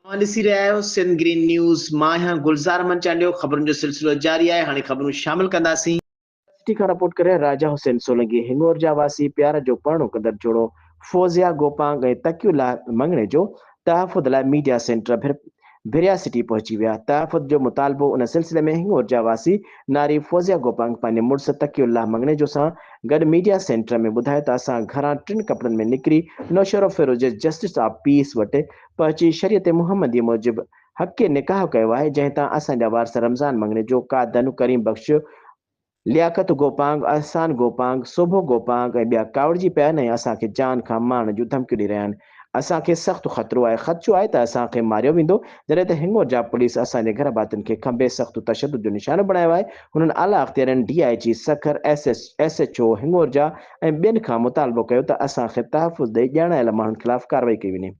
اوهان ڏسي رهيا آهيو سنڌ گرين نيوز، مان آهيان گلزار احمد چانڊيو، خبرن جو سلسلو جاري آهي، هاڻي خبرون شامل ڪنداسين. سٽي کان رپورٽ ڪري راجا حسين سولنگي، هنڱورجا واسي پيار جو پرڻو ڪندڙ جوڙو فوزيا گوپانگ ۽ تقي الله مڱڻيجو تحفظ لاء ميڊيا سينٽر ڀريا سٽي پهچي ويا، تحفظ جو مطالبو ان سلسلي ۾ هنڱورجا واسي ناري فوزيا گوپانگ پنهنجي مڙس تقي الله مڱڻيجو سان گڏ ميڊيا سينٽر ۾ ٻڌايو ته اسان گهران ٽن ڪپڙن ۾ نڪري نوشهروفيروز جي جسٽس آف پيس وٽ پهچي شريعت محمدي موجب حق نڪاح ڪيو آهي، جنهن تان اسان جا وارث رمضان مڱڻيجو، قادن، ڪريم بخش، لياقت گوپانگ، احسان گوپانگ، سوڀو گوپانگ ۽ ٻيا ڪاوڙجي پيا آهن ۽ اسان کي جان کان مارڻ جون ڌمڪيون ڏئي رهيا آهن. اسان کي سخت خطرو آهي، خدشو آهي ته اسان کي ماريو ويندو، جڏهن ته هنڱورجا پوليس اسان جي گهر ڀاتين کي کنڀي سخت تشدد جو نشانو بڻايو آهي، هنن اعليٰ اختيارين D I G Sukkur, S H O Hingorja ۽ ٻين کان مطالبو ڪيو ته اسان کي تحفظ ڏئي ڄاڻايل ماڻهن خلاف ڪارروائي ڪئي وڃي.